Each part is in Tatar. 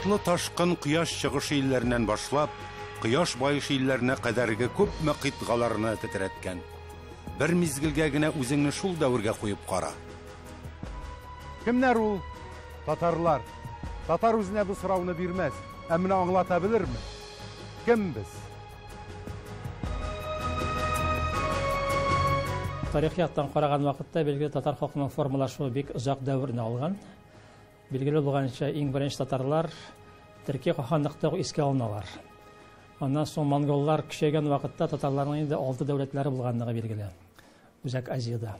Утлы ташкын кояш чыгышы илләреннән башлап, кояш баешы илләренә кадәрге күпме кыйтгаларны тетрәткән. Бер мизгелгә генә үзеңне шул дәвергә куеп кара. Кемнәр ул? Татарлар. Татар үзенә бу сорауны бирмәс, ә менә аңлата белерме? Кем без? Тарихи яктан караган вакытта, билгеле, татар халкының формалашуы бик озак дәверне алган. Билгеле булганча, иң беренче татарлар төрки каханлыкта ук искә алыналар. Аннан соң монголлар көчәйгән вакытта татарларның инде 6 дәүләтләре булганлыгы билгеле Үзәк Азиядә.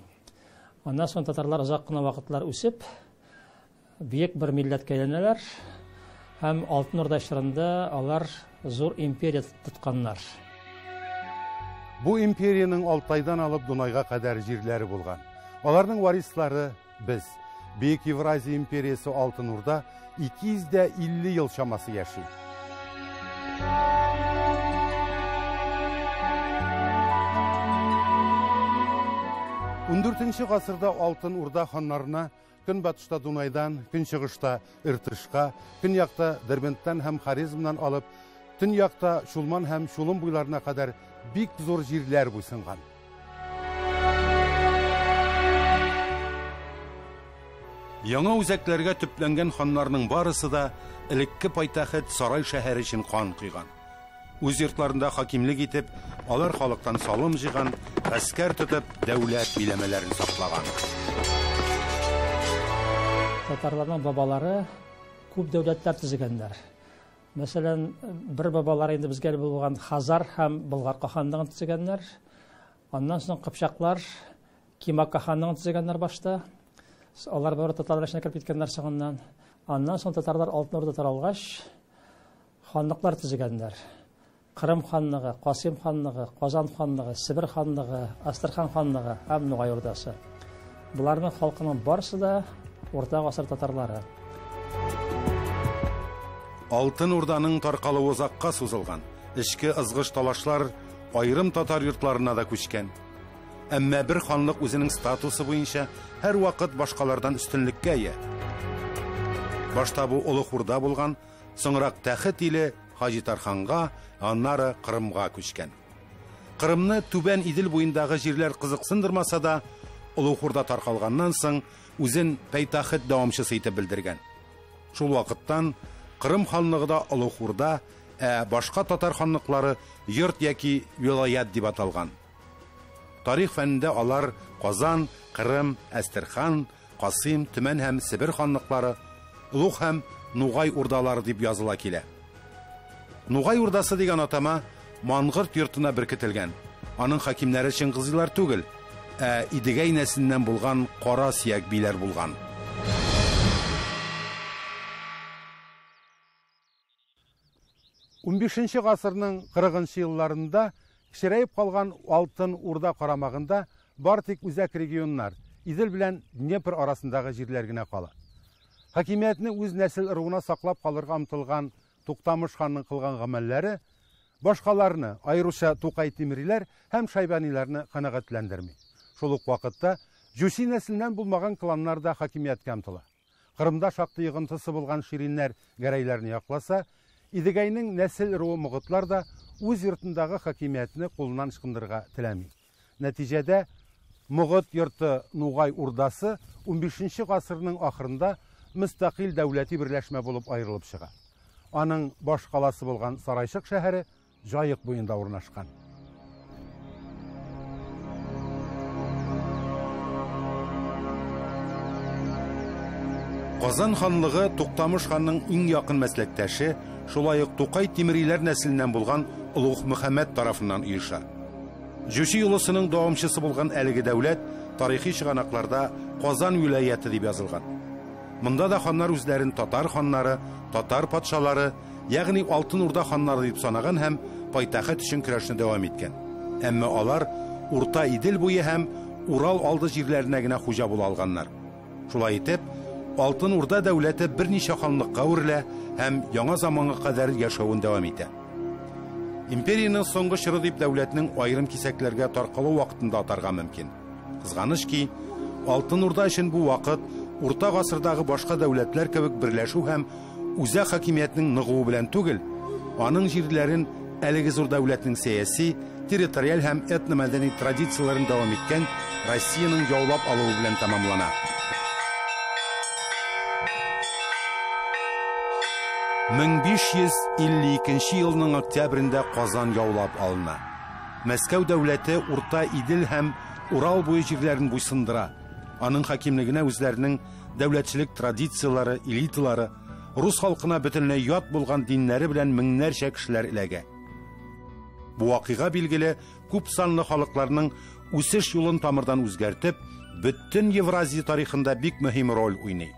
Аннан соң татарлар озак кына вакытлар үсеп, бөек бер милләткә әйләнәләр һәм Алтын Урда чорында алар зур империя тотканнар. Бу империянең Алтайдан алып Дунайга кадәр җирләре булган. Аларның варислары без. Бөек Евразия империясе Алтын Урда 250 ел чамасы яши. Ундүртенче гасырда Алтын Урда ханнарына көнбатышта Дунайдан, көнчыгышта Иртышка, көньякта Дербенттән һәм Хорезмнан алып, төньякта Чулман һәм Чулым буйларына кадәр бик зур җирләр буйсынган. Яңа үзәкләргә төпләнгән ханнарның барысы да элекке пайтәхет Сарай шәһәре өчен кан койган. Үз йортларында хакимлек итеп, алар халыктан салым җыйган, гаскәр тотып, дәүләт биләмәләрен саклаган. Татарларның бабалары күп дәүләтләр төзегәннәр. Мәсәлән, бер бабалары инде безгә булган Хазар һәм Болгар каханлыгын төзегәннәр. Аннан соң кыпчаклар Кимак каханлыгын төзегәннәр башта. Алар бары татарлар эченә кереп киткәннәр соңыннан. Аннан соң татарлар Алтын Урда таралгач, ханлыклар төзегәннәр. Кырым ханлыгы, Касыйм ханлыгы, Казан ханлыгы, Себер ханлыгы, Астрахань ханлыгы һәм Нугай Урдасы. Буларның халкының барысы да урта гасыр татарлары. Алтын Урданың таркалуы озакка сузылган. Эчке ызгыш талашлар аерым татар йортларына да күчкән. Әмма бер ханлык үзенең статусы буенча һәр вакыт башкалардан өстенлеккә ия. Башта бу Олуг Урда булган, соңрак тәхет иле Хаҗи Тарханга, аннары Кырымга күчкән. Кырымны Түбән Идел буендагы җирләр кызыксындырмаса да, Олуг Урда таркалганнан соң үзен пайтәхет дәвамчысы итеп белдергән. Шул вакыттан Кырым ханлыгы да Олуг Урда, ә башка татар ханлыклары йорт яки вилаят дип аталган. Тарих фәнендә алар Казан, Кырым, Әстерхан, Касыйм, Төмән һәм Себер ханлыклары, Олуг һәм Нугай урдалары дип языла килә. Нугай урдасы дигән атама Мангырт йортына беркетелгән. Аның хакимнәре Чыңгызилар түгел, ә Идегәй нәселеннән булган кара сөяк биләр булган. Унбишенче гасырның кырыгынчы елларында кечерәеп калган Алтын Урда карамагында бар тик үзәк регионнар, Идел белән Днепр арасындагы җирләр генә кала. Хакимиятне үз нәсел ыруына саклап калырга омтылган Туктамыш ханның кылган гамәлләре башкаларны, аеруча Тукай Тимриләр һәм Шайбаниларны канәгатьләндерми. Шул ук вакытта Җүси нәселеннән булмаган кланнар да хакимияткә омтыла. Кырымда шактый йогынтысы булган Шириннәр Гәрәйләрне якласа, Идегәйнең нәсел ыруы Могытлар да үз йортындагы хакимиятне кулыннан ычкындырырга теләми. Нәтиҗәдә Могыт йорты Нугай Урдасы унбишенче гасырның ахырында мөстәкыйль дәүләти берләшмә булып аерылып чыга. Аның баш каласы булган Сарайчык шәһәре Җаек буенда урнашкан. Казан ханлыгы Туктамыш ханның иң якын мәсләктәше, шулай ук Тукай Тимриләр нәселеннән булган Олуг Мөхәммәд тарафыннан оеша. Җучи улусының дәвамчысы булган әлеге дәүләт тарихи чыганакларда Казан вилаяте дип язылган. Монда да ханнар үзләрен татар ханнары, татар патшалары, ягъни Алтын Урда ханнары дип санаган һәм пайтәхет өчен көрәшне дәвам иткән. Әмма алар Урта Идел буе һәм Урал алды җирләренә генә хуҗа була алганнар. Шулай итеп, Алтын Урда дәүләте берничә ханлыкка үрелә һәм яңа заманга кадәр яшәвен дәвам итә. Империянең соңгы чоры дип дәүләтнең аерым кисәкләргә таркалу вакытында атарга мөмкин. Кызганыч ки, Алтын Урда өчен бу вакыт Урта гасырдагы башка дәүләтләр кебек берләшү һәм үзәк хакимиятнең ныгуы белән түгел, аның җирләрен әлеге зур дәүләтнең сәяси, территориаль һәм этномәдәни традицияләрен дәвам иткән Россиянең яулап алуы белән тәмамлана. 1552 елның октябрендә Казан яулап алына. Мәскәү дәүләте Урта Идел һәм Урал буе җирләрен буйсындыра. Аның хакимлегенә үзләренең дәүләтчелек традицияләре, элиталары, рус халкына бөтенләй ят булган диннәре белән меңнәрчә кешеләр эләгә. Бу вакыйга билгеле күп санлы халыкларның үсеш юлын тамырдан үзгәртеп, бөтен Евразия тарихында бик мөһим роль уйный.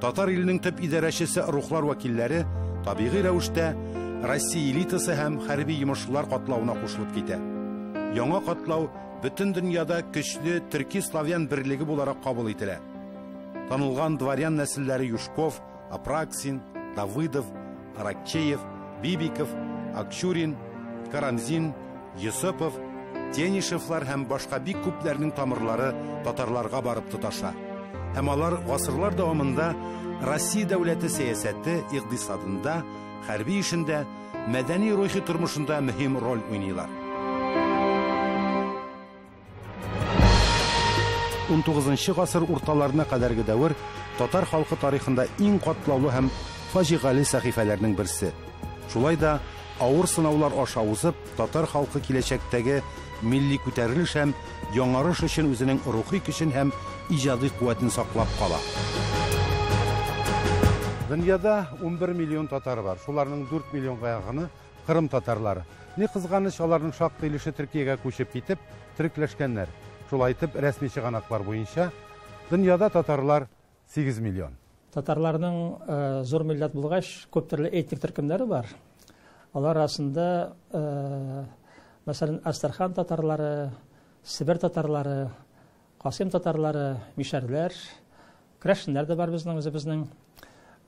Татар иленең төп идарәчесе рухлар вәкилләре табигый рәвештә Россия элитасы һәм хәрби йомышлар катлавына кушылып китә. Яңа катлау бөтен дөньяда көчле төрки-славян берлеге буларак кабул ителә. Танылган дворян нәселләре Юшков, Апраксин, Давыдов, Аракчеев, Бибиков, Акчурин, Карамзин, Йосыпов, Тенишевлар һәм башка бик күпләрнең тамырлары татарларга барып тоташа. Һәм алар гасырлар дәвамында Россия дәүләте сәясәте, икътисадында, хәрби эшендә, мәдәни рухи тормышында мөһим роль уйныйлар. 19 гасыр урталарына кадәрге дәвер татар халкы тарихында иң катлаулы һәм фаҗигале сәхифәләрнең берсе. Шулай да авыр сынаулар аша узып, татар халкы киләчәктәге милли күтәрелеш һәм яңарыш өчен үзенең рухи көчен һәм иҗади куәтен саклап кала. Дөньяда 11 миллион татар бар. Шуларның 4 миллионга якыны Кырым татарлары. Ни кызганыч, аларның шактый өлеше Төркиягә күчеп китеп, төрекләшкәннәр. Шулай итеп, рәсми чыганаклар буенча дөньяда татарлар 8 миллион. Татарларның зур милләт булгач, күп төрле этник төркемнәре бар. Алар арасында, мәсәлән, Әстерхан татарлары, Себер татарлары, Касыйм татарлары, мишәрләр, керәшеннәр дә бар безнең үзебезнең.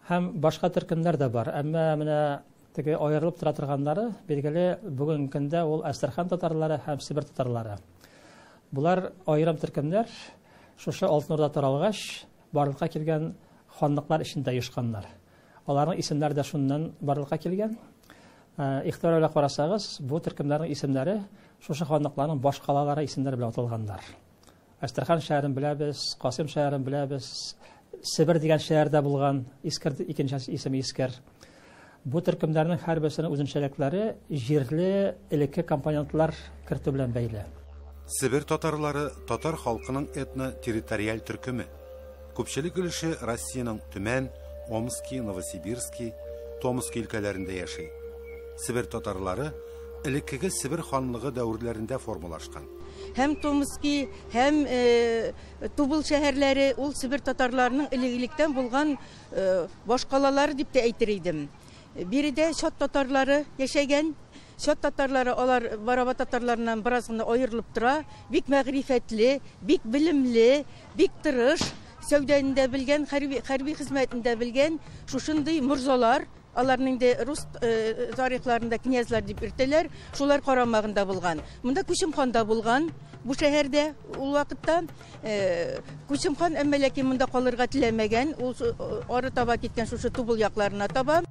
Һәм башка төркемнәр дә бар. Әмма менә теге аерылып тора торганнары, билгеле, бүгенге көндә ул Әстерхан татарлары һәм Себер татарлары. Булар аерым төркемнәр, шушы Алтын Урда таралгач, барлыкка килгән ханлыклар эчендә оешканнар. Аларның исемнәре дә шуннан барлыкка килгән. Игътибар белән карасагыз, бу төркемнәрнең исемнәре шушы ханлыкларның башкалалары исемнәре белән аталганнар. Әстерхан шәһәрен беләбез, Касыйм шәһәрен беләбез, Себер дигән шәһәрдә булган, Искер икенче исеме Искер. Бу төркемнәрнең һәрберсенең үзенчәлекләре җирле элекке компонентлар кертү белән бәйле. Себер татарлары татар халкының этно-территориаль төркеме. Күпчелек өлеше Россиянең Төмән, Омски, Новосибирски, Томски өлкәләрендә яши. Себер татарлары элеккеге Себер ханлыгы дәверләрендә формалашкан. Һәм Томски, һәм Тубыл шәһәрләре ул Себер татарларының элек-электән булган башкалалары дип тә әйтер идем. Биредә чат татарлары яшәгән. Чат татарлары алар Бараба татарларыннан бераз гына аерылып тора. Бик мәгърифәтле, бик белемле, бик тырыш, сәүдәне дә белгән, хәрби хезмәтен дә белгән шушындый морзалар, аларның инде рус тарихларында князьлар дип йөртәләр, шулар карамагында булган. Монда Күчем хан да булган бу шәһәрдә ул вакытта. Күчем хан әмма ләкин монда калырга теләмәгән, ул ары таба киткән шушы Тубыл якларына таба.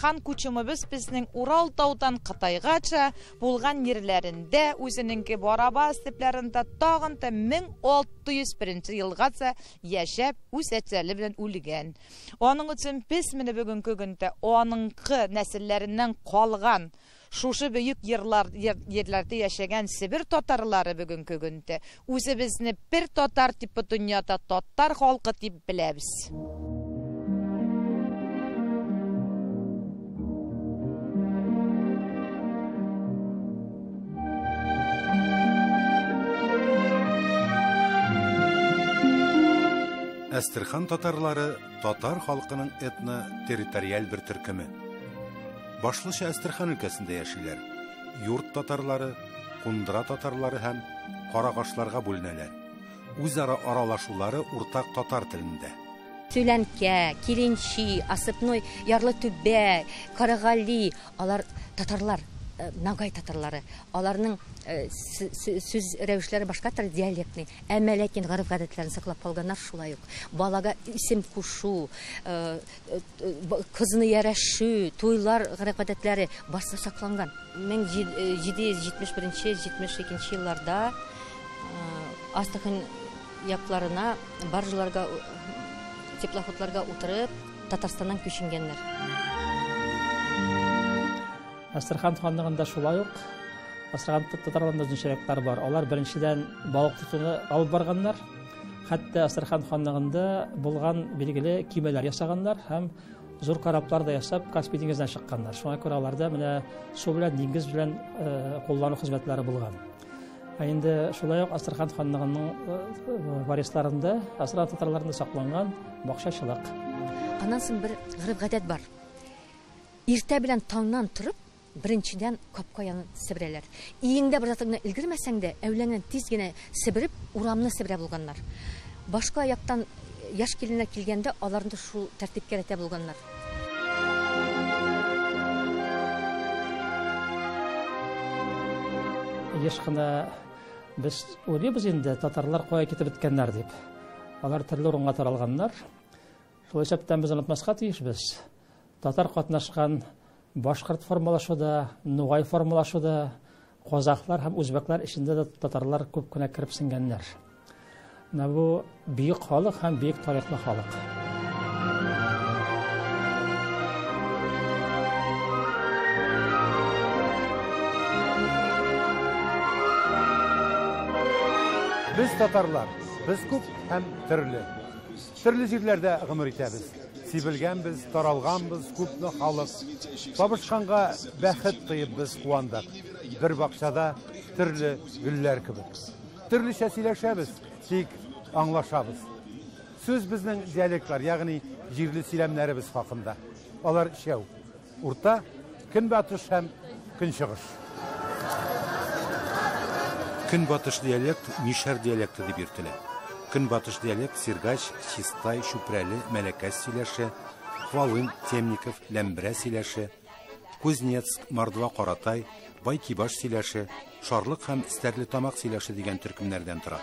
Хан Күчемебез безнең Урал таудан Кытайгача булган җирләрендә үзенеңке Бараба степләрендә тагын да 1601 елгача яшәп, үз әтәле белән үлгән. Аның өчен без менә бүгенге көндә аныңкы нәселләреннән калган шушы бөек ерләрдә яшәгән Себер татарлары бүгенге көндә үзебезне бер татар типы дөньяда татар халкы дип беләбез. Әстерхан татарлары татар халкының этно-территориаль бер төркеме. Башлыча Әстерхан өлкәсендә яшиләр. Юрт татарлары, Кундра татарлары һәм Карагашларга бүленәләр. Үзара аралашулары уртак татар телендә. Сүләнкә, Киленчи, Осыпной, Ярлы Түбә, Карагали, алар татарлар, нагай татарлары. Аларның сүз рәвешләре башка төрле, диалектный. Әмма ләкин гореф-гадәтләрен саклап калганнар шулай ук. Балага исем кушу, кызны ярәшү, туйлар гореф-гадәтләре барысы сакланган. 1771-72 елларда Астрахань якларына баржаларга, теплоходларга утырып, Татарстаннан күченгәннәр. Әстерхан ханлыгында шулай ук Әстерхан татарларында үзенчәлекләр бар. Алар беренчедән балык тотуны алып барганнар. Хәтта Әстерхан ханлыгында булган билгеле кимәләр ясаганнар һәм зур кораблар да ясап Каспий диңгезенә чыкканнар. Шуңа күрә аларда менә су белән, диңгез белән куллану хезмәтләре булган. Ә инде шулай ук Әстерхан ханлыгының варисларында, Әстерхан татарларында сакланган бакчачылык. Аннан соң бер гореф-гадәт бар. Иртә белән таңнан торып, беренчедән капка янын себерәләр. Иеңдә бер затыңны өлгермәсәң дә, әүләңнән тиз генә себереп, урамны себерә булганнар. Башка яктан яшь киленнәр килгәндә, аларны шул тәртипкә рәтә булганнар. Еш кына без уйлыйбыз инде, татарлар кая китеп беткәннәр дип. Алар төрле урынга таралганнар. Шул исәптән без онытмаска тиешбез. Татар катнашкан башкорт формалашуда, нугай формалашуда, казахлар һәм үзбәкләр эчендә дә татарлар күп кенә кереп сеңгәннәр. Менә бу бөек халык һәм бөек тарихлы халык. Без татарлар, без күп һәм төрле. Төрле җирләрдә гомер итәбез. Сибелгәнбез, таралганбыз, күпме халык. Табышканга бәхет тоеп без куандык. Бер бакчада төрле гөлләр кебек. Төрлечә сөйләшәбез, тик аңлашабыз. Сүз безнең диалектлар, ягъни җирле сөйләмнәребез хакында. Алар өчәү: урта, көнбатыш һәм көнчыгыш. Көнбатыш диалект мишәр диалекты дип йөртелә. Көнбатыш диалект Сергач, Чистай, Чүпрәле, Мәләкәс сөйләше, Хвалын, Темников, Ләмбрә сөйләше, Кузнецк, Мордва, Каратай, Байкибаш сөйләше, Шарлык һәм Стәрлетамак сөйләше дигән төркемнәрдән тора.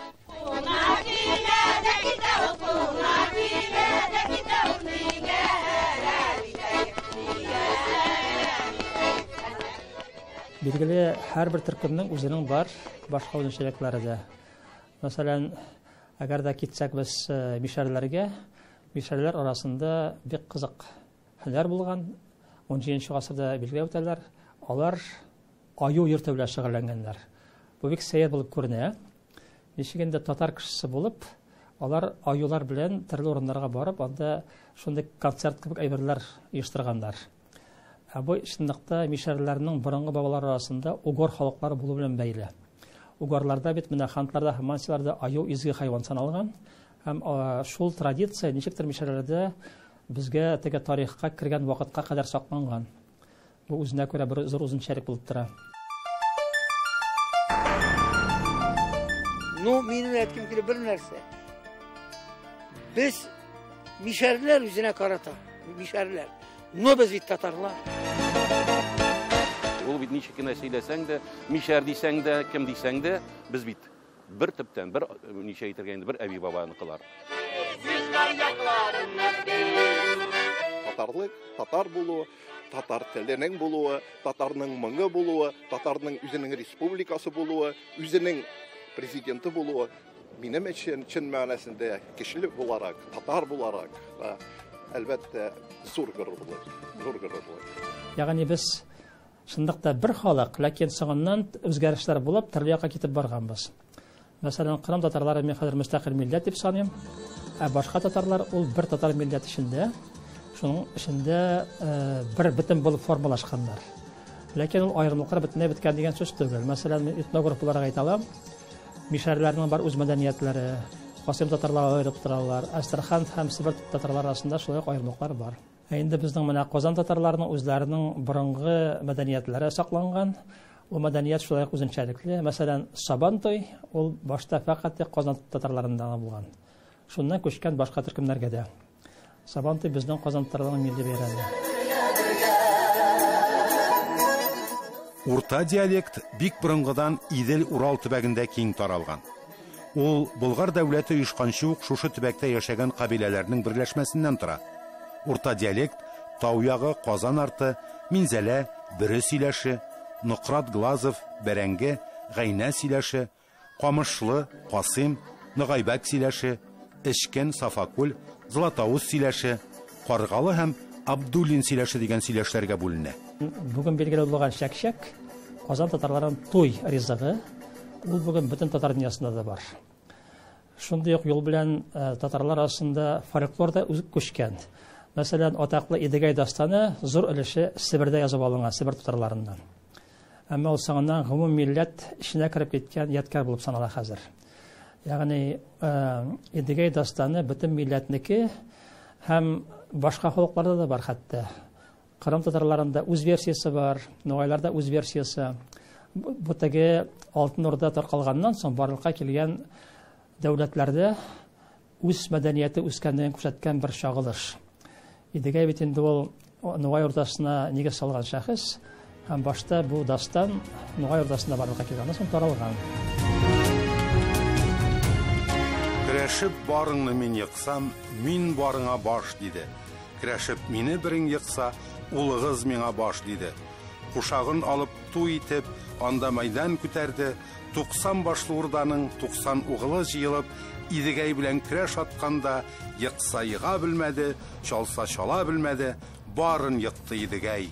Билгеле, һәрбер төркемнең үзенең бар башка үзенчәлекләре дә. Мәсәлән, әгәр дә китсәк без мишәрләргә, мишәрләр арасында бик кызык хәлләр булган. 17 гасырда билгеләп үтәләр. Алар аю йөртү белән шөгыльләнгәннәр. Бу бик сәер булып күренә. Ничек инде татар кешесе булып, алар аюлар белән төрле урыннарга барып, анда шундый концерт кебек әйберләр оештырганнар. Ә бу чынлыкта мишәрләрнең борынгы бабалары арасында угор халыклары булу белән бәйле. Угорларда бит менә хантларда һәм мансиларда аю изге хайван саналган. Һәм шул традиция ничектер мишәрләрдә безгә теге тарихка кергән вакытка кадәр сакланган. Бу үзенә күрә бер зур үзенчәлек булып тора. Ну, минем әйткем килә бер нәрсә. Без мишәрләр үзенә карата, мишәрләр. Но без бит татарлар. Ул бит ничек кенә сөйләсәң дә, мишәр дисәң дә, кем дисәң дә, без бит бер төптән, бер ничә әйтергә инде, бер әби бабаныкылар. Татарлык, татар булуы, татар теленең булуы, татарның моңы булуы, татарның үзенең республикасы булуы, үзенең президенты булуы минем өчен чын мәгънәсендә кешелек буларак, татар буларак, әлбәттә, зур горурлык, зур горурлык. Ягъни без чынлыкта бер халык, ләкин соңыннан үзгәрешләр булып, төрле якка китеп барганбыз. Мәсәлән, Кырым татарлары мин хәзер мөстәкыйль милләт дип саныйм, ә башка татарлар ул бер татар милләт эчендә, шуның эчендә бер бөтен булып формалашканнар. Ләкин ул аерымлыклар бөтенләй беткән дигән сүз түгел. Мәсәлән, мин этнограф буларак әйтә алам, мишәрләрнең бар үз мәдәниятләре, Касыйм татарлары аерылып торалар, Әстерхан һәм Себер татарлары арасында шулай ук аерымлыклар бар. Ә инде безнең менә Казан татарларының үзләренең борынгы мәдәниятләре сакланган. Ул мәдәният шулай ук үзенчәлекле. Мәсәлән, Сабантуй ул башта фәкать тик Казан татарларында гына булган. Шуннан күчкән башка төркемнәргә дә. Сабантуй безнең Казан татарларының милли бәйрәме. Урта диалект бик борынгыдан Идел-Урал төбәгендә киң таралган. Ул Болгар дәүләте оешканчы ук шушы төбәктә яшәгән кабиләләрнең берләшмәсеннән тора. Урта диалект Тау ягы, Казан арты, Минзәлә, Бөре сөйләше, Нократ Глазов, Бәрәңге, Гайнә сөйләше, Камышлы, Касыйм, Ногайбәк сөйләше, Эчкен, Сафакүл, Златоуст сөйләше, Каргалы һәм Абдуллин сөйләше дигән сөйләшләргә бүленә. Бүген билгеле булган чәк-чәк Казан татарларының туй ризыгы. Ул бүген бөтен татар дөньясында да бар. Шундый ук юл белән татарлар арасында фольклор да күчкән. Мәсәлән, атаклы Идегәй дастаны зур өлеше Себердә язып алынган, Себер татарларыннан. Әмма ул соңыннан гомум милләт эченә кереп киткән ядкәр булып санала хәзер. Ягъни Идегәй дастаны бөтен милләтнеке һәм башка халыкларда да бар хәтта. Кырым татарларында үз версиясе бар, ногайларда үз версиясе. Бу теге Алтын Урда таркалганнан соң барлыкка килгән дәүләтләрдә үз мәдәнияте үскәнлеген күрсәткән бер чагылыш. Идегәй бит инде ул Ногай Урдасына нигез салган шәхес, һәм башта бу дастан Ногай Урдасында барлыкка килгән, аннан соң таралган. Көрәшеп барыңны мин ексам, мин барыңа баш, диде. Көрәшеп мине берең екса, улыгыз миңа баш, диде. Кушагын алып туй итеп, анда майдан күтәрде, 90 башлы урданың 90 угылы җыелып, Идегәй белән көрәш атканда, екса ега белмәде, чалса чала белмәде, барын екты Идегәй.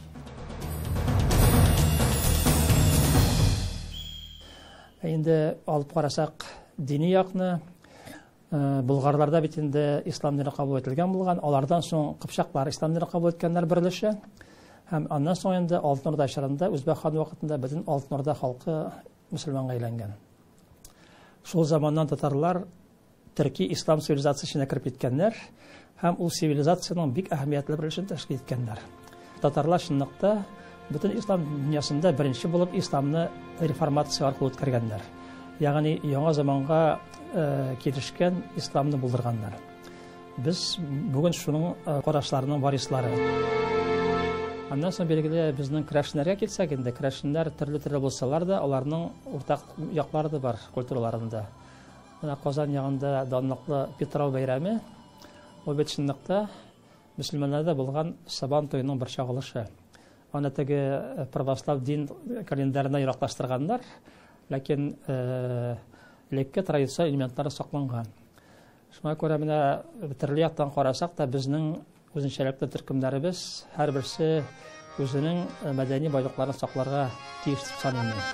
Инде алып карасак, дини якны, Болгарларда бит инде ислам дине кабул ителгән булган, алардан соң кыпчаклар ислам дине кабул иткәннәр бер өлеше. Һәм аннан соң инде Алтын Урда чорында, Үзбәк хан вакытында бөтен Алтын Урда халкы мөселманга әйләнгән. Шул заманнан татарлар төрки ислам цивилизациясе эченә кереп киткәннәр һәм ул цивилизациянең бик әһәмиятле бер өлешен тәшкил иткәннәр. Татарлар чынлыкта бөтен ислам дөньясында беренче булып исламны реформация аркылы үткәргәннәр. Ягъни яңа заманга килешкән исламны булдырганнар. Без бүген шуның карашларының варислары. Аннан соң билгеле безнең керәшеннәргә килсәк инде, керәшеннәр төрле-төрле булсалар да, аларның уртак яклары да бар культураларында. Менә Казан ягында данлыклы Питрау бәйрәме, ул бит чынлыкта мөселманнарда булган Сабан туеның бер чагылышы. Аны теге православ дин календарына яраклаштырганнар, ләкин элекке традицион элементлары сакланган. Шуңа күрә менә төрле яктан карасак та безнең үзенчәлекле төркемнәребез һәрберсе үзенең мәдәни байлыкларын сакларга тиеш дип саныйм мин.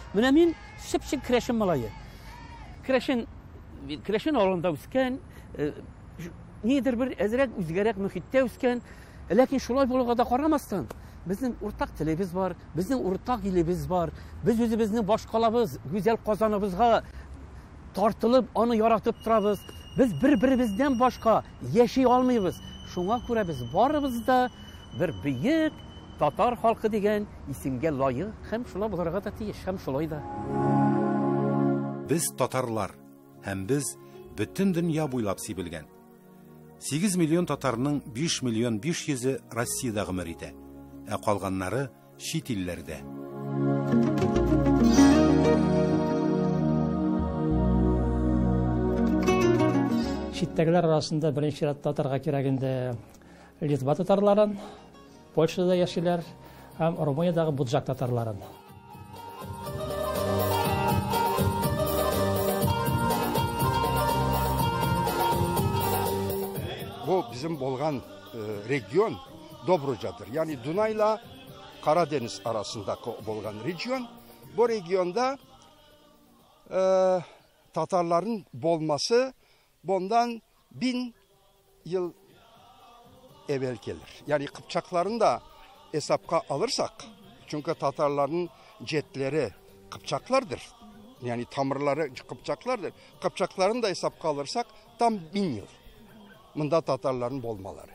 Менә мин чып-чын керәшен малае. Керәшен, керәшен авылында үскән, нидер бер әзрәк үзгәрәк мөхиттә үскән. Ләкин шулай булуга да карамастан, безнең уртак телебез бар, безнең уртак илебез бар. Без үзебезнең башкалабыз, гүзәл Казаныбызга тартылып, аны яратып торабыз. Без бер-беребездән башка яши алмыйбыз. Шуңа күрә без барыбыз да бер бөек татар халкы дигән исемгә лаек һәм шулай булырга да тиеш, һәм шулай да. Без татарлар һәм без бөтен дөнья буйлап сибелгән. 8 миллион татарның 5 миллион 500-е Россиядә гомер итә, ә калганнары чит илләрдә. Читтәгеләр арасында беренче чиратта татарга кирәк инде Литва татарларын, Польшада яшиләр һәм Румыниядәге Буджак татарларын. Бу безнең булган регион Добруджадыр. Ягъни Дунайла Карадениз арасындагы булган регион. Бу регионда татарларның булмасы бондан 1000 ел evvel gelir. Yani Kıpçakların da hesapka alırsak, Çünkü Tatarların cetleri Kıpçaklardır. Yani tamırları Kıpçaklardır. Kıpçakların da hesapqa alırsak tam 1000 yıl. Bunda Tatarların bolmaları.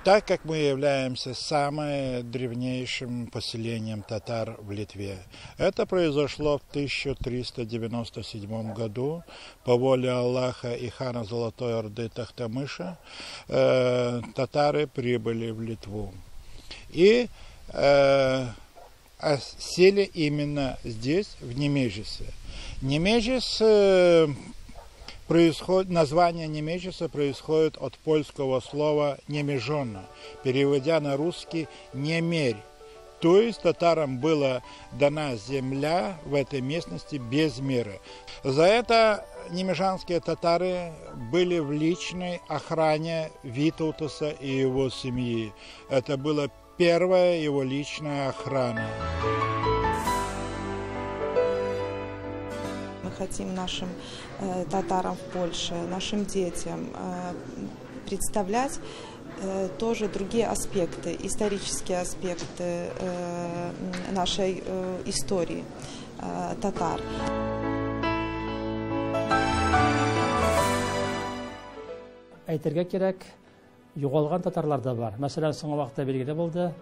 Так как мы являемся самым древнейшим поселением татар в Литве. Это произошло в 1397 году по воле Аллаха и хана Золотой Орды Тахтамыша. Татары прибыли в Литву и сели именно здесь, в Немежисе. Немежис название Немежиса происходит от польского слова «немежона», переводя на русский «немерь». То есть татарам была дана земля в этой местности без меры. За это немежанские татары были в личной охране Витаутаса и его семьи. Это была первая его личная охрана. Мы хотим нашим татарам в Польше, нашим детям представлять тоже другие аспекты, исторические аспекты нашей истории татар. Әйтергә кирәк, югалган татарлар да бар. Мәсәлән, соңгы вакытта билгеле булды,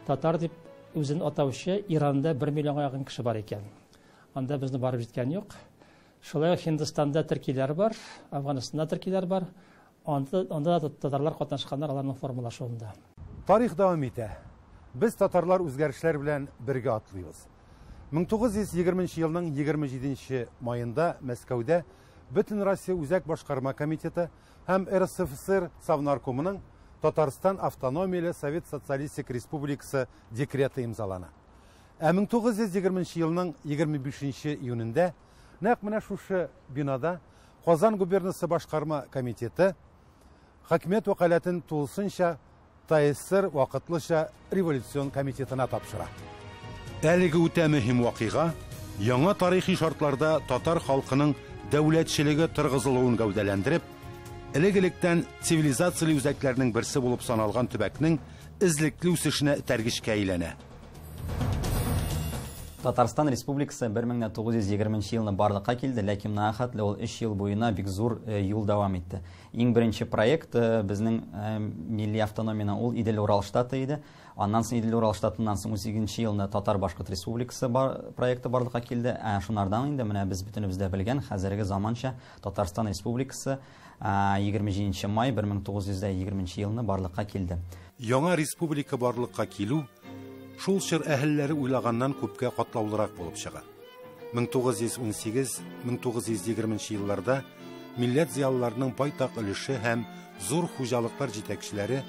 татар дип үзен атаучы Иранда 1 миллионга якын кеше бар икән. Анда безне барып җиткән юк. Шулай ук Һиндстанда төркиләр бар, Афганстанда төркиләр бар. Анда да татарлар катнашканнар аларның формалашуында. Тарих дәвам итә. Без татарлар үзгәрешләр белән бергә атлыйбыз. 1920 елның 27 маенда Мәскәүдә Бөтен Россия Үзәк башкарма комитеты һәм РСФСР Совнаркомының Татарстан Автономияле Совет Социалистик Республикасы декреты имзалана. Ә 1920 елның 25 июнендә нәкъ менә шушы бинада Казан губернасы башкарма комитеты хакимият вәкаләтен тулысынча ТАССР вакытлыча революцион комитетына тапшыра. Әлеге үтә мөһим вакыйга яңа тарихи шартларда татар халкының дәүләтчелеге торгызылуын гәүдәләндереп, элек-электән цивилизацияле үзәкләрнең берсе булып саналган төбәкнең эзлекле үсешенә этәргечкә әйләнә. Татарстан Республикасы 1920 елны барлыкка килде, ләкин менә хәтле ул 3 ел буена бик зур юл дәвам итте. Иң беренче проект безнең милли автономияның ул Идел-Урал штаты иде. Аннан соң Идел-Урал штатыннан соң 18 елны Татар-Башкорт Республикасы проекты барлыкка килде. Шунардан инде менә без бөтенебез дә белгән хәзерге заманча Татарстан Республикасы 27 май 1920 елны барлыкка килде. Яңа республика барлыкка килү шул чор әһелләре уйлаганнан күпкә катлаулырак булып чыга. 1918-1920 елларда милләт зыялыларының байтак өлеше һәм зур хуҗалыклар җитәкчеләре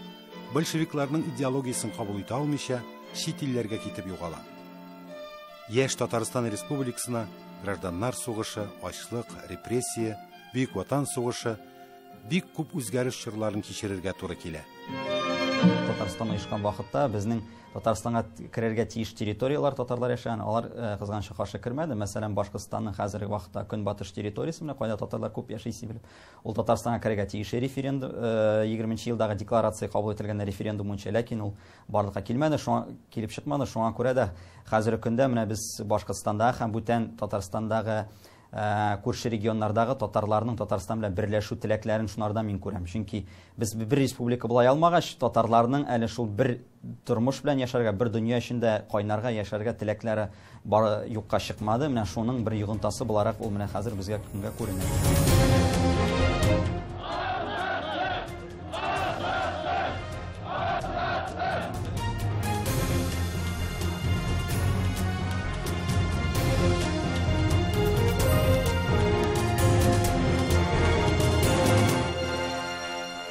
большевикларның идеологиясен кабул итә алмыйча чит илләргә китеп югала. Яшь Татарстан Республикасына гражданнар сугышы, ачлык, репрессия, Бөек Ватан сугышы бик күп үзгәреш чорларын кичерергә туры килә. Татарстан оешкан вакытта безнең Татарстанга керергә тиеш территориялар татарлар яшәгән, алар кызганычка каршы кермәде. Мәсәлән, Башкортстанның хәзерге вакытта көнбатыш территориясе менә кайда татарлар күп яши белеп, ул Татарстанга керергә тиеш референдум 20 елдагы декларация кабул ителгән референдум буенча, ләкин ул барлыкка килмәде, шуңа килеп чыкмады. Шуңа күрә дә хәзерге көндә менә без Башкортстанда һәм бүтән Татарстандагы күрше регионнардагы татарларның Татарстан белән берләшү теләкләрен шунардан мин күрәм. Чөнки без бер республика була алмагач, татарларның әле шул бер тормыш белән яшәргә, бер дөнья эчендә кайнарга яшәргә теләкләре бар юкка чыкмады. Менә шуның бер йогынтысы буларак ул менә хәзер безгә көнгә күренә.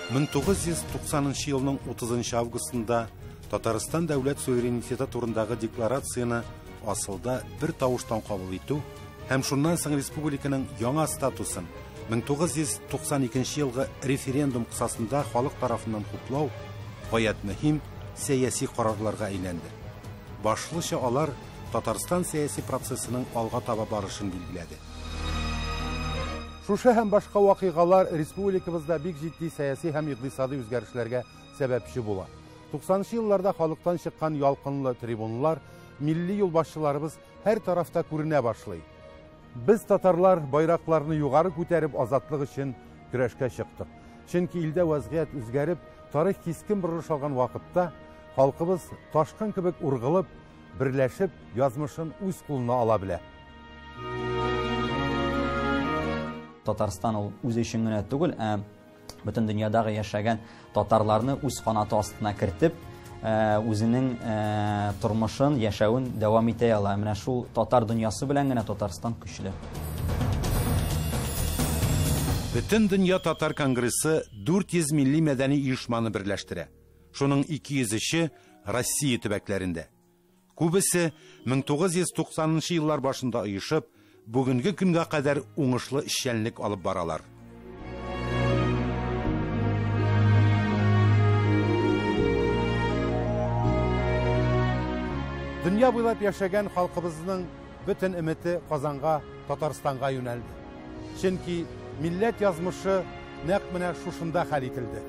Мең 1990 елның 30 августында Татарстан дәүләт суверенитеты турындагы декларацияне асылда бер тавыштан кабул итү һәм шуннан соң республиканың яңа статусын 1992 елгы референдум кысасында халык тарафыннан хуплау гаять мөһим сәяси карарларга әйләнде. Башлыча алар Татарстан сәяси процессының алга таба барышын билгеләде. Шушы һәм башка вакыйгалар республикабызда бик җитди сәяси һәм икътисади үзгәрешләргә сәбәпче була. 90 елларда халыктан чыккан ялкынлы трибунлар, милли юлбашчыларыбыз һәр тарафта күренә башлый. Без татарлар байракларны югары күтәреп азатлык өчен көрәшкә чыктык. Чөнки илдә вазгыять үзгәреп, тарих кискен борылыш алган вакытта халкыбыз ташкын кебек ургылып, берләшеп, язмышын үз кулына ала белә. Татарстан ул үзе өчен генә түгел, ә бөтен дөньядагы яшәгән татарларны үз канаты астына кертеп, үзенең тормышын, яшәвен дәвам итә ала. Менә шул татар дөньясы белән генә Татарстан көчле. Бөтен дөнья татар конгрессы 400 милли мәдәни оешманы берләштерә. Шуның 200-е Россия төбәкләрендә. Күбесе 1990 еллар башында оешып, бүгенге көнгә кадәр уңышлы эшчәнлек алып баралар. Дөнья буйлап яшәгән халкыбызның бөтен өмете Казанга, Татарстанга юнәлде. Чөнки милләт язмышы нәкъ менә шушында хәл ителде.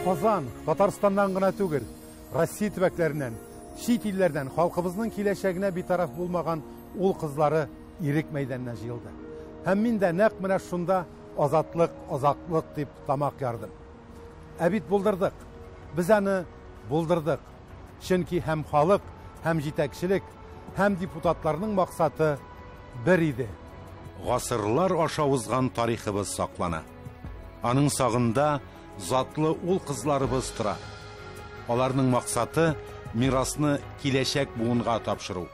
Казан, Татарстаннан гына түгел, Россия төбәкләреннән, чит илләрдән халкыбызның киләчәгенә битараф булмаган ул кызлары Ирек мәйданына җыелды. Һәм мин дә нәкъ менә шунда азатлык, азатлык дип тамак ярдым. Ә бит булдырдык. Без аны булдырдык. Чөнки һәм халык, һәм җитәкчелек, һәм депутатларның максаты бер иде. Гасырлар аша узган тарихыбыз саклана. Аның сагында затлы ул кызларыбыз тора. Аларның максаты мирасны киләчәк буынга тапшыру.